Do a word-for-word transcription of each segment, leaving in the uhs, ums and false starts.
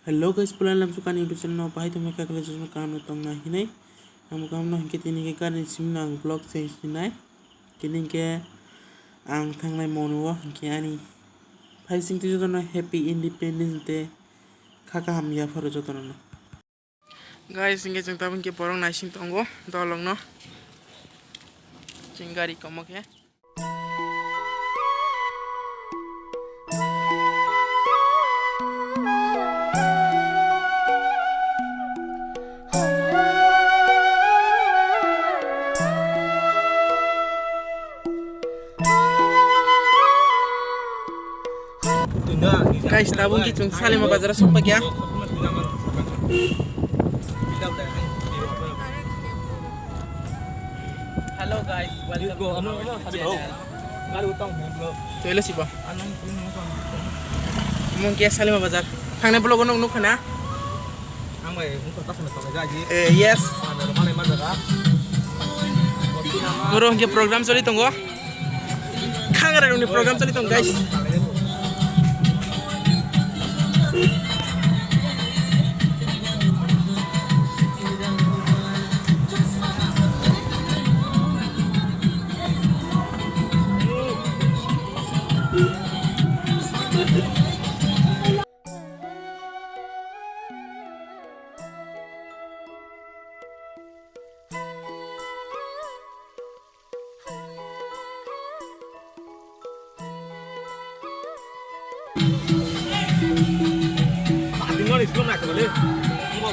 Hello guys, puila lamsukani YouTube channel no bahai tongmai kha, khe jotono kaham no tongna hinai. Ang bo kaham no hinkhe tini khe gari ni simi no ang vlog se hinai. Tini khe ang thangnai monu o hinkhe ani phaising twi jotono Happy Independence Day kha kaham yapharo jotono no. Guys, hinkhe chwng tabuk hinkhe borok naising tongo dolong no. Chwng gari komo khe. Guys, tabuk khe chwng Salima bazar o sokphaikha. Hello guys, welcome to our channel. Toilet sibo. Mung khe Salima bazar. Thangnai vlog o nwng nukha na? Eh, yes. Oro hinkhe program choli tongo. Khangrarokni program choli tongo, guys.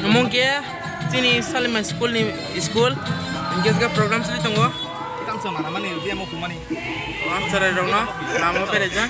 Omo khe chini Salima school ni school, hinkhe program choli tongo. Tamo sana mani, dia mau kumani. Ang cherai rok no lama o beraijak.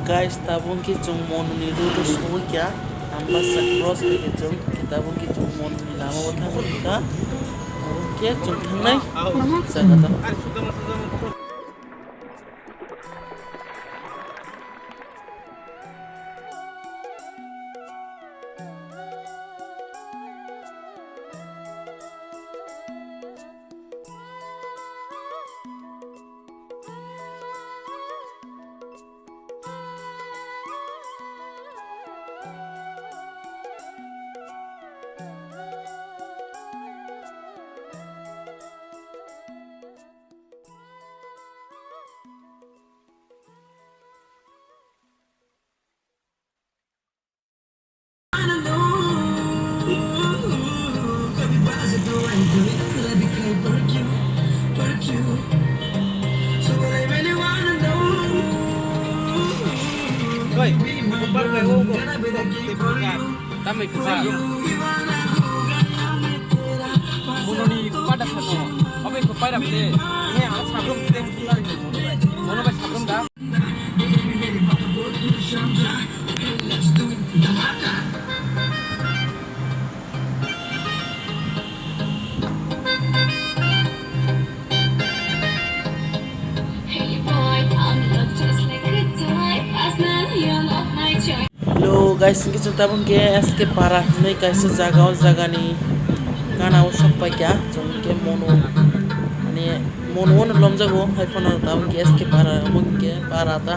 Guys, tabuk khe chwng Monuni road o sogwi kha. Ambasa cross khe chwng, tabuk khe chwng Monuni lama o thangwi kha. Tabuk khe chwng thangnai jaga ta. Tamni kwchak. Bunoni pada sano. Obo khe pairap de. He ang sabrum de. Mono bai sabrum da. Hey boy, I'm not just like a toy. Last night you unlocked my joy. Hello guys, hinkhe chwng tabuk khe S K Para hinwi kaisa jaga, o jagani gana o sok paikha. Chwng khe Monu, mane Monu ono lomjago, hai phano tabuk khe S K Para, omo hinkhe Para ta.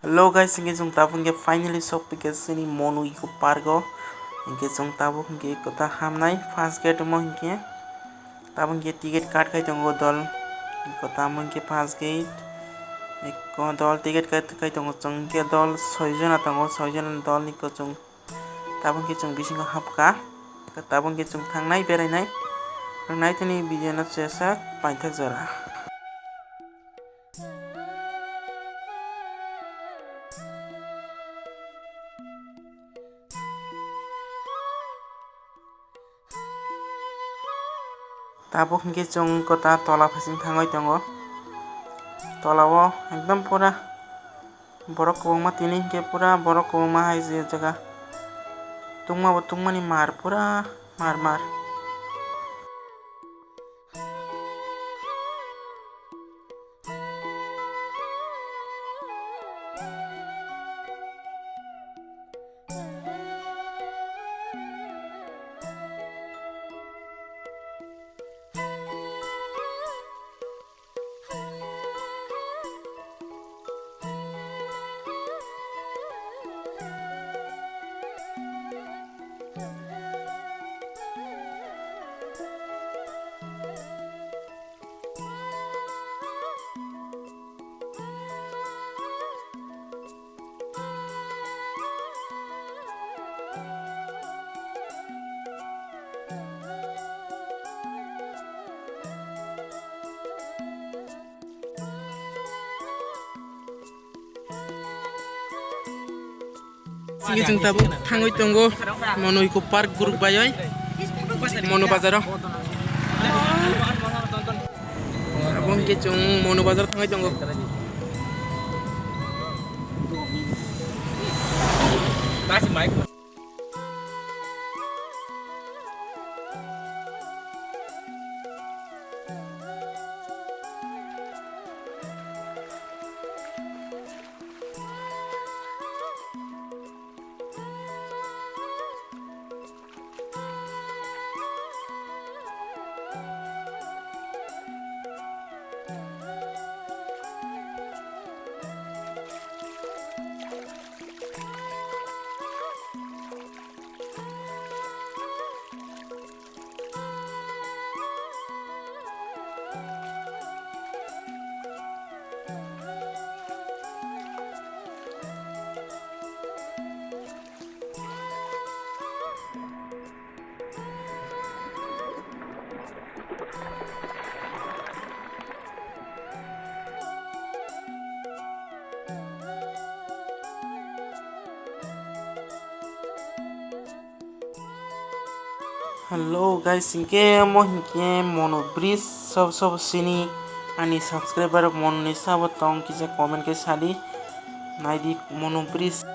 Hello guys, hingke chwng tabuk hingke finally sokpikha chini Monu Eco Park o. Hingke chwng tabuk hingke kota hamnai first gate omo hingke tabuk hingke ticket kat khai tongo dol. Kota omo hingke first gate. Eko dol ticket kat khai tongo chwng hingke dol soi jona tongo, soi jona dol ni kwchwng. Tabuk hingke chwng bisingo hapkha. Tabuk hingke chwng thangnai berainai. Naitoni video no chesa paithak jora. Tabuk hingke chwng kota tola phasing thangwi tongo. Tola o ekdom pura borok kwbangma tini hingke pura borok kwbangma hai je jaga tungma bo tungmani mar pura mar mar. Sini chwng tabuk thangwi tongo Monu Eco Park group bai oi Monu Bazar o. Abo hwnkhe chwng Monu Bazar thangwi tongo. Hello guys, hinkhe omo hinkhe Monu bridge sob sob sini ani subscriber rok Monu ni sabo tong kisa comment khe sadi naidi Monu bridge.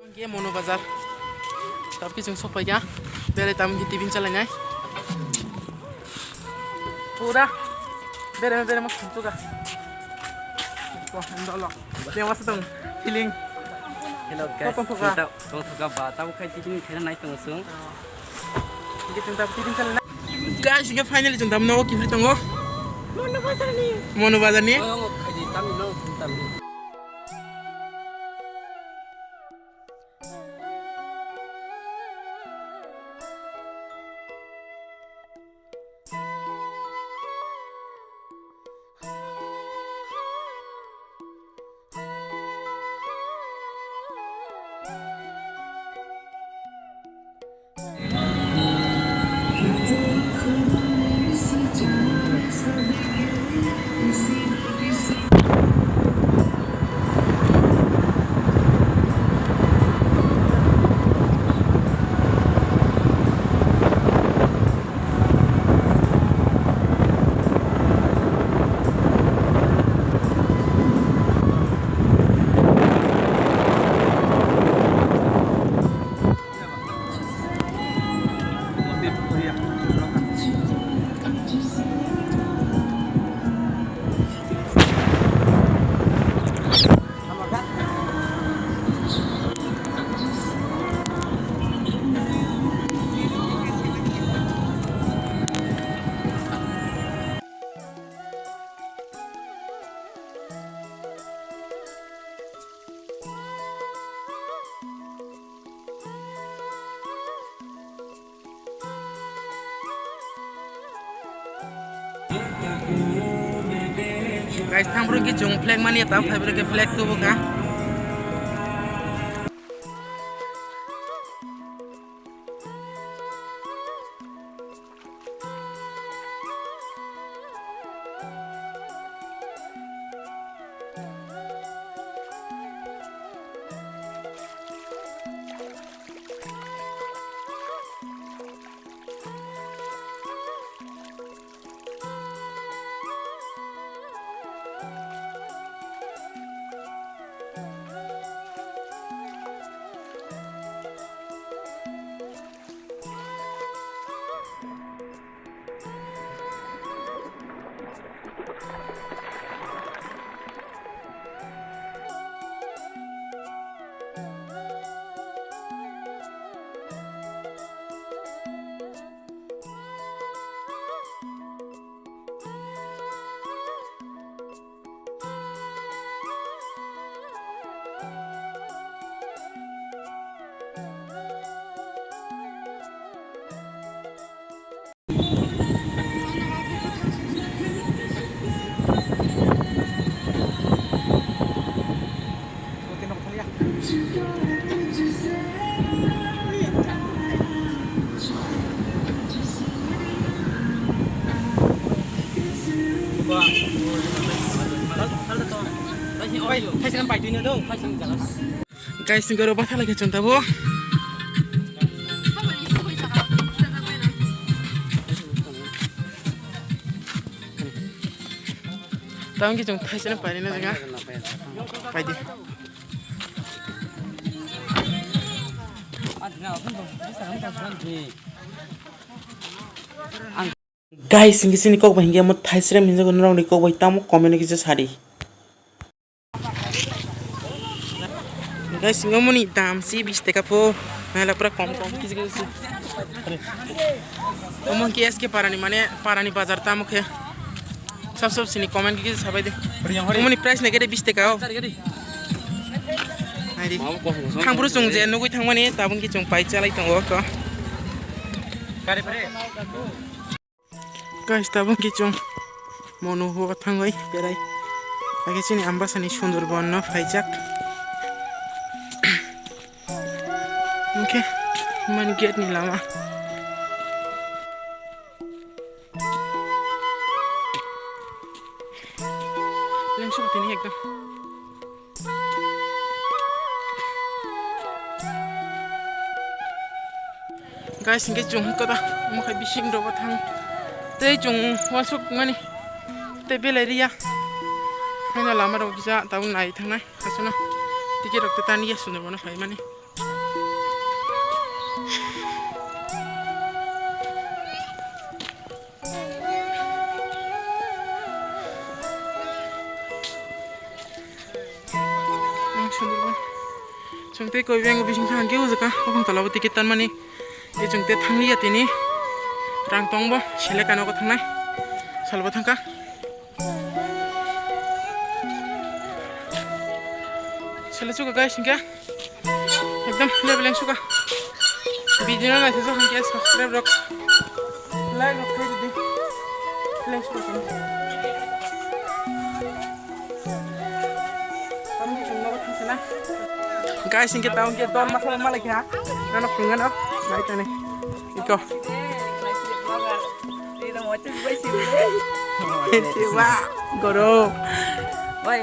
Hingke Monu Bazar. Tabuk khe chwng sokphaikha. Berai tamo khe tiffin chalainai. Pura. Berai berai ma khumtuga. Ko handolo. Yang masa tong feeling. Hello guys, tong thoka. Tong thoka ba. Tabuk khai tiffin khe nai tong sung. Hingke chwng tabuk tiffin chalainai. Guys, hingke finally chwng tabuk nogo kiphilwi tongo. Monu Bazar ni. Monu Bazar ni. Oh, yang khai di, tami no, tami. Guys, thang bro ki chung flag mani ta phai bro ki flag tubu kha. Guys, ni goro batha lagi chonta bo. Tamo ki chong thaisa na paina jaga. Paidi. Guys, hingke chini kok bai hingke amo thaisrem hinjago norokni kok bai tamo comment o kisa sadi. Guys, ngomoni dam si bis taka po. Nala pura kom kom kisa kisa si. Omo hingke S K parani mane parani bazar tamo khe. Sab sab sini comment kisa sabai de. Ngomoni price na gede bis taka o. Hai de. Thang bro chung je nugui thangmani tabung ki chung pai chalai tongo ko. Guys, tabuk ki chwng mono huo thangwi berai. Age chini Ambasani Sundarban no phaijak. Hwnkhe mani gate ni lama. Lengsu tini ekdom. Guys, hingke chwng koda omo khai bising rogo thang tei chwng uansuk mani tei belai riya. Haino lama rok kisa tabuk nai thangnai aswkno ticket rok tei tani ya Sundarban no phai mani. Ang Sundarban. Chwng tei koi beng bising thang khe ujaka. Okhong tola bo ticket tanmani. Tei chwng tei thangliya tini. Rang tong bo. Sele kano ko thangnai. Salbo thangka. Sele chuka guys hingka. Ekdom level ang suka. Video no naisajak hwnkhe subscribe rok, like rok khlai rwdi. Level ang suka khe. Guys, hingke tao hingke dol masa malai kha. Nano phunga no. Nai tane. Iko. Siwa, goro. Oi.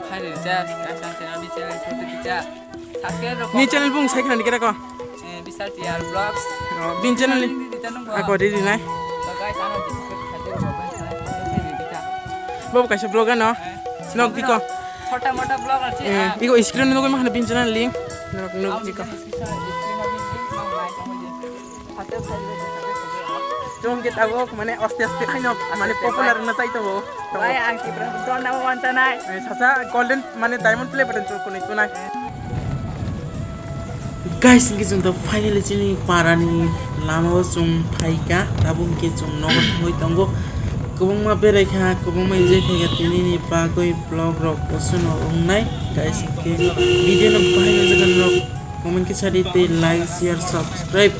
Hai ri cha, ka sa channel bi channel photo ki cha. Subscribe rok. Ni channel bung sai khani kira ko. Eh, Bisal T R Vlogs. Oh, bin channel ni. Di tanung. Ako di di nai. So guys, ano di subscribe khate ko. Bobo kaisa vlog ano. Nok di ko. Chota mota vlog achi. Eh, iko screen nugui mahana bin channel link. Nok nok di ko. Chwng khe tabuk mane aste aste haino mane popular wngna chai tongo. Bai, ang Tripura dol namo wantanai. Eh, sasa golden mane diamond play button chwng kunui tunai. Guys, hingke chwng to finally chini parani lama o chwng phaikha, tabuk hingke chwng nogo thangwi tongo. Kwbangma berai kha, kwbangma enjoy khaikha, tini ni bagwi vlog rok bosono wngnai. Guys, hingke video no bahai nukjakha norok. Comment khe sadi tei like, share, subscribe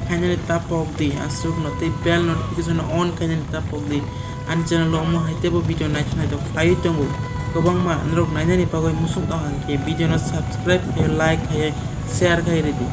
khainani ta pok di, aswkno tei bell notification on khainani ta pok di. Ani channel o omo hai teibo video naithok naithok khlaiwi tongo. Kwbangma norok nainani bagwi muchung tong hwnkhe video no subscribe khai, like khai, share khai ridi.